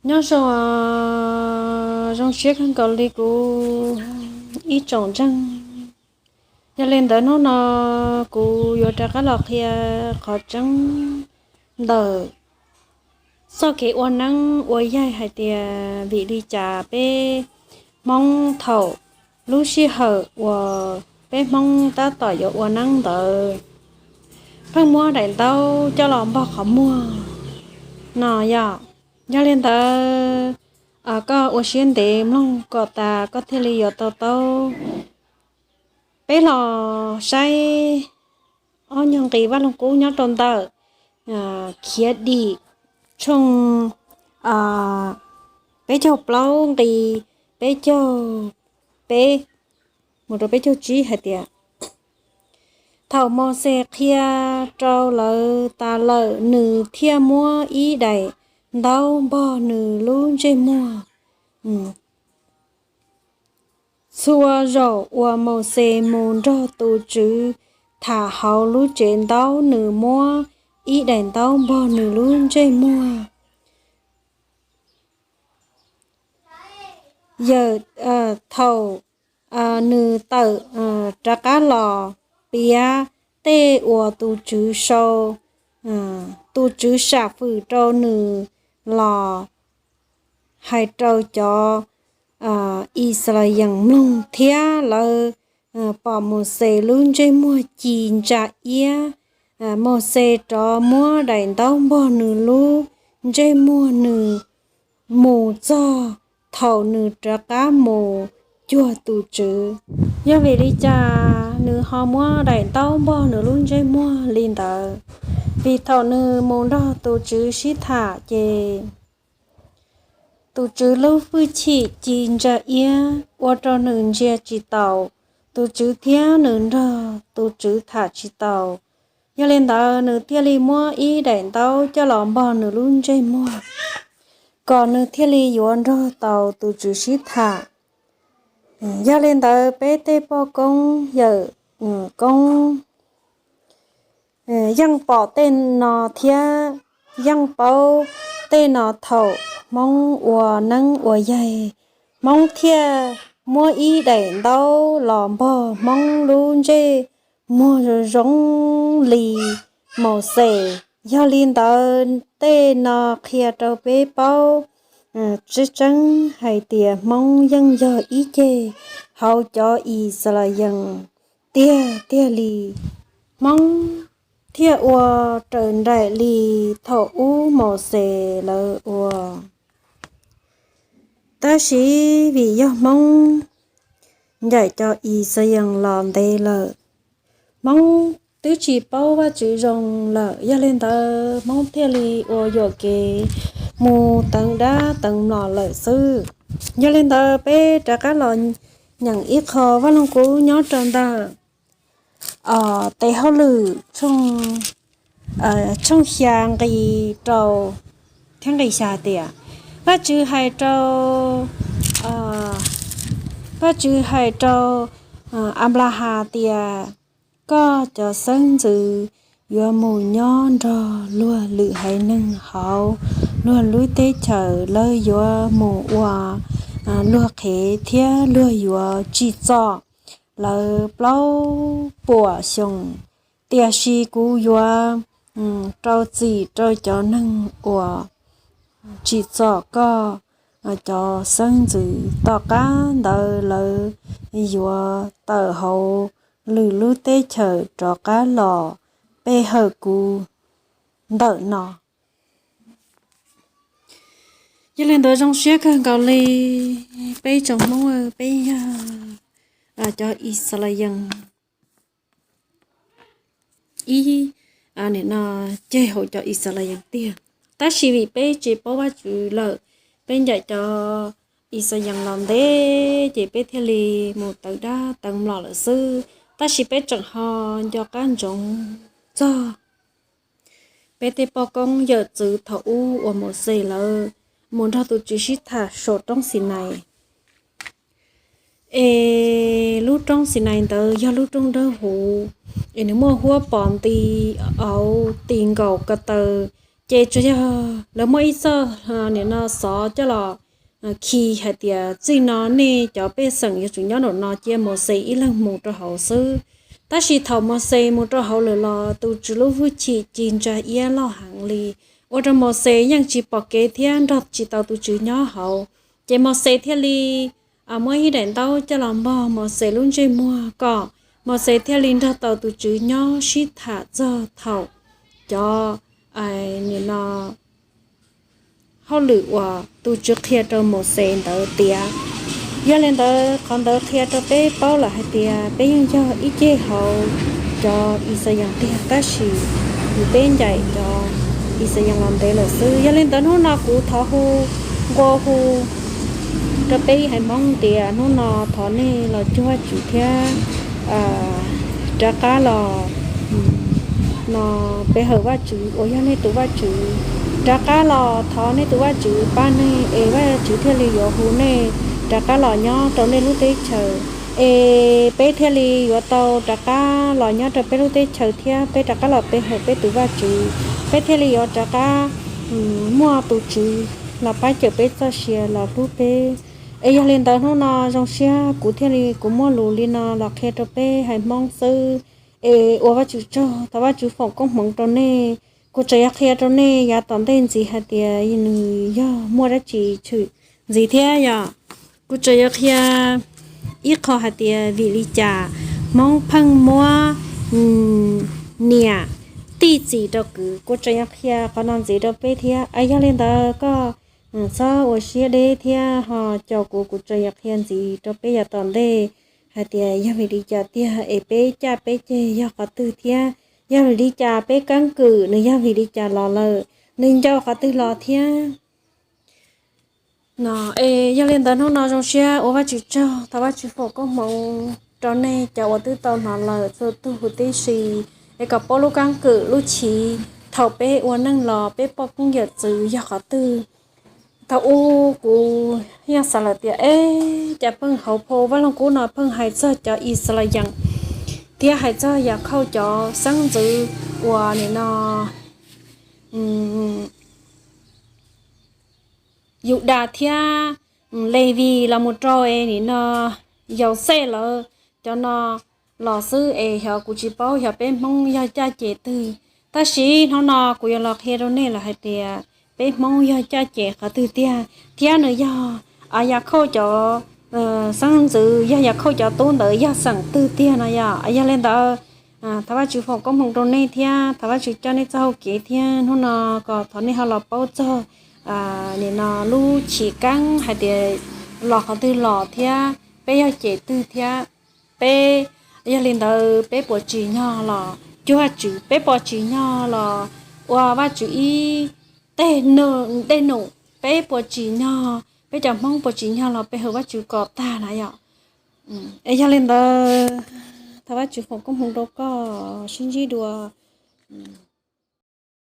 Nyob zoo, zoo siab kawg nkaus li kuv ib tsoom ntseeg. Yog li ntawd hnub no kuv yuav rov qab los qhia qhov tseeb ntawm txoj kev ua neeb ua yaig hais tias vim li cas peb Hmoob thaum lub sij hawm uas peb Hmoob tab tom yuav ua neeb ntawd pheej muab daim ntaub coj los npog qhov muag no yom. Yog li ntawd, koj ua siab ntev mloog kom tas koj thiaj li yuav to taub. Peb los saib ob nyuag nqi Vaj Lug Qub nyob rau ntawm Khiav Dim tshooj peb caug plaub nqi peb caug peb mus rau peb caug tsib hais tias, thaum Mauxes qhia rau lawv tas lawm, nws thiaj muab ib daim ntaub npog nws lub ntsej muag. Txhua zaus uas Mauxes mus nrog tus Tswv tham hauv lub tsev ntaub, nws muab ib daim ntaub npog nws lub ntsej muag. Yawm, thaum nws tawm rov qab los piav tej uas tus Tswv sau, tus Tswv sam fwm rau nws los hais rau cov Yixalayees mloog thiab lawv pom Mauxes lub ntsej muag ci ntsa iab. Mauxes rov muab daim ntaub npog nws lub ntsej muag, nws mus txog thaum nws rov qab mus cuag tus Tswv. Yog vim li cas nws ho muab daim ntaub npog nws lub ntsej muag li ntawd? Vim thaum nws mus nrog tus Tswv sib tham ces tus Tswv lub hwj chim ci ntsa iab ua rau nws ntsia tsis taus tus Tswv thiab nws nrog tus Tswv tham tsis taus. Yog li ntawd nws thiaj li muab ib daim ntaub coj los npog nws lub ntsej muag kom nws thiaj li yuav nrog tau tus Tswv sib tham. Yog li ntawd peb tej poj koob yawm koob yeej pom tej no thiab yeej paub tej no. Thaum Hmoob ua neeb ua yaig, Hmoob thiaj muab ib daim ntaub los npog Hmoob lub ntsej muag zoo zoo li Mauxes. Yog li ntawd tej no qhia rau peb paub tseeb tseeb hais tias Hmoob yeej yog ib ceg hauv cov Yixalayees tiag tiag li. Hmoob thiaj ua raws nraim li thaum ub Mauxes lawv ua. Tab sis vim yog Hmoob ncaim cov Yixalayees los ntev lawm, Hmoob twb tsis paub Vajtswv zoo lawm, yog li ntawd Hmoob thiaj li ua yuam kev mus teev dab teev mlom lawm xwb. Yog li ntawd peb rov qab los nyeem ib qho Vaj Lug Kub nyob rau ntawm Tes Hauj Lwm tshooj xya nqi rau thiab nqi xya tias, Vajtswv hais rau, Vajtswv hais rau Anplahas tias, koj cov xeeb ntxwv yuav mus nyob nrog luag lwm haiv neeg hauv luag lub teb chaws, lawv yuav mus ua luag qhev thiab luag yuav tsim txom lawv plaub puas xyoos. Tiam sis kuv yuav rau txim rau cov neeg uas tsim txom koj cov xeeb ntxwv. Tom qab ntawd lawv yuav tawm hauv lwm lub teb chaws rov qab los pe hawm kuv ntawm no. Yog li ntawd zoo siab kawg nkaus li peb tsoom Hmoob, peb yog cov Yixalayees ib, nim no ceg hauv cov Yixalayees tiag. Tab sis vim peb tsis paub Vajtswv lawm, peb ncaim cov Yixalayees los ntev ces peb thiaj li mus teev dab teev mlom lawm xwb. Tab sis peb tseem ho nco qab ntsoov txog peb tej poj koob yawm txwv thaum ub uas Mauxes lawv mus nrog tus Tswv sib tham saum roob Xinais. Es lub roob Xinais ntawd yog lub roob dawb huv, es nws muaj huab pos nti auv ti nkaus ko taw Ces tsuas yog lawv muaj ib txoj nim no xov coj los khi hais tias txij no nej cov pej xeem yuav tsum nyob nraum no cia Mauxes ib leeg mus rau hauv xwb. Tab sis thaum Mauxes mus rau hauv lawm los tus Tswv lub hwj chim ci ntsa iab loj heev li, ua rau Mauxes yeej tsis pom kev thiab nrog tsis tau tus Tswv nyob hauv. Ces Mauxes thiaj li muab ib daim ntaub coj los npog Mauxes lub ntsej muag kom Mauxes thiaj li nrog tau tus Tswv nyob sib tham txog thaum cov nim no hauj lwm uas tus Tswv qhia rau Mauxes ntawd tiav. Yog li ntawd qhov ntawd qhia rau peb paub lawm hais tias peb yeej yog ib ceg hauv cov Yixalayees tiag, tab sis peb ncaim cov Yixalayees los ntev lawm xwb. Yog li ntawd hnub no kuv thov hu, nqua hu rau peb haiv Hmoob tias hnub no thov nej los cuag Vajtswv thiab rov qab los no pe hawm Vajtswv uas yog nej tus Vajtswv. Rov qab los thov nej tus Vajtswv pab nej es Vajtswv thiaj li yuav hu nej rov qab los nyob rau nej lub teb chaws, es peb thiaj li yuav tau rov qab los nyob rau peb lub teb chaws thiab peb rov qab los pe hawm peb tus Vajtswv, peb thiaj li yuav rov qab muaj tus Tswv los pab cawm peb txoj sia los hlub peb. Es yog li ntawd hnub no zoo siab kuv thiaj li kuv muaj lus li no los qhia rau peb haiv Hmoob xwb. Es ua Vajtswv tsaug, thov Vajtswv foom koob hmoov rau nej. Kuv tseem yuav qhia rau nej yav tom ntej ntxiv hais tias nws yog muaj dab tsi tshwm ntxiv thiab yom. Kuv tseem yuav qhia ib qho hais tias vim li cas Hmoob pheej muab niam tij txis rau kwv. Kuv tseem yuav qhia qhov no ntxiv rau peb thiab. Yog li ntawd koj txhob ua siab deb thiab ho caum kuv, kuv tseem yuav qhia ntxiv rau peb yav tom ntej hais tias yog vim li cas tiag es peb caj peb ceg yog qhov twg thiab yog vim li cas peb keeb kwm nws yog vim li cas los lawm, nws ncau qhov twg los thiab no. Es yog li ntawd hnub no zoo siab ua Vajtswv tsaug, thov Vajtswv foom koob hmoov rau nej cov uas twb tau hnov lawm txhua tus huv tib si, es kom paub lub keeb kwm lub chiv thaum peb ua neej los peb poj koob yawm txwv yog qhov twg. Thaum ub kuv yeej xav lawm tias es cas pheej hauv phau Vaj Loog Kub no pheej hais txog cov Yixalayees thiab hais txog Yakhauj cov xeeb ntxwv uas nim no Yudas thiab Levis los mus rau es nim no Yauxej lawv cov no los xwb es xyov kuv tsis paub xyov peb Hmoob yog caj ces twg. Tab sis hnub no kuv yuav los qhia rau nej lawm hais tias peb Hmoob yog caj ces qhov twg tiag thiab nws yog Yakhauj cov xeeb ntxwv, yog Yakhauj cov tub ntawd yog xeem twg tiag no yom. Yog li ntawd thov Vajtswv foom koob hmoov rau nej thiab thov Vajtswv coj nej txoj hau kev thiab hnub no kom thov nej ho los paub txog nim no lub chiv keeb hais tias los qhov twg los thiab peb yog ces twg thiab. Peb, yog li ntawd peb puas tsim nyog los cuag Vajtswv, peb puas tsim nyog los ua Vajtswv ib teg dej num, peb puas tsim nyog, peb cov Hmoob puas tsim nyog los pe hawm Vajtswv kom tag na yom. Es yog li ntawd thov Vajtswv foom koob hmoov rau koj, sib ntsib dua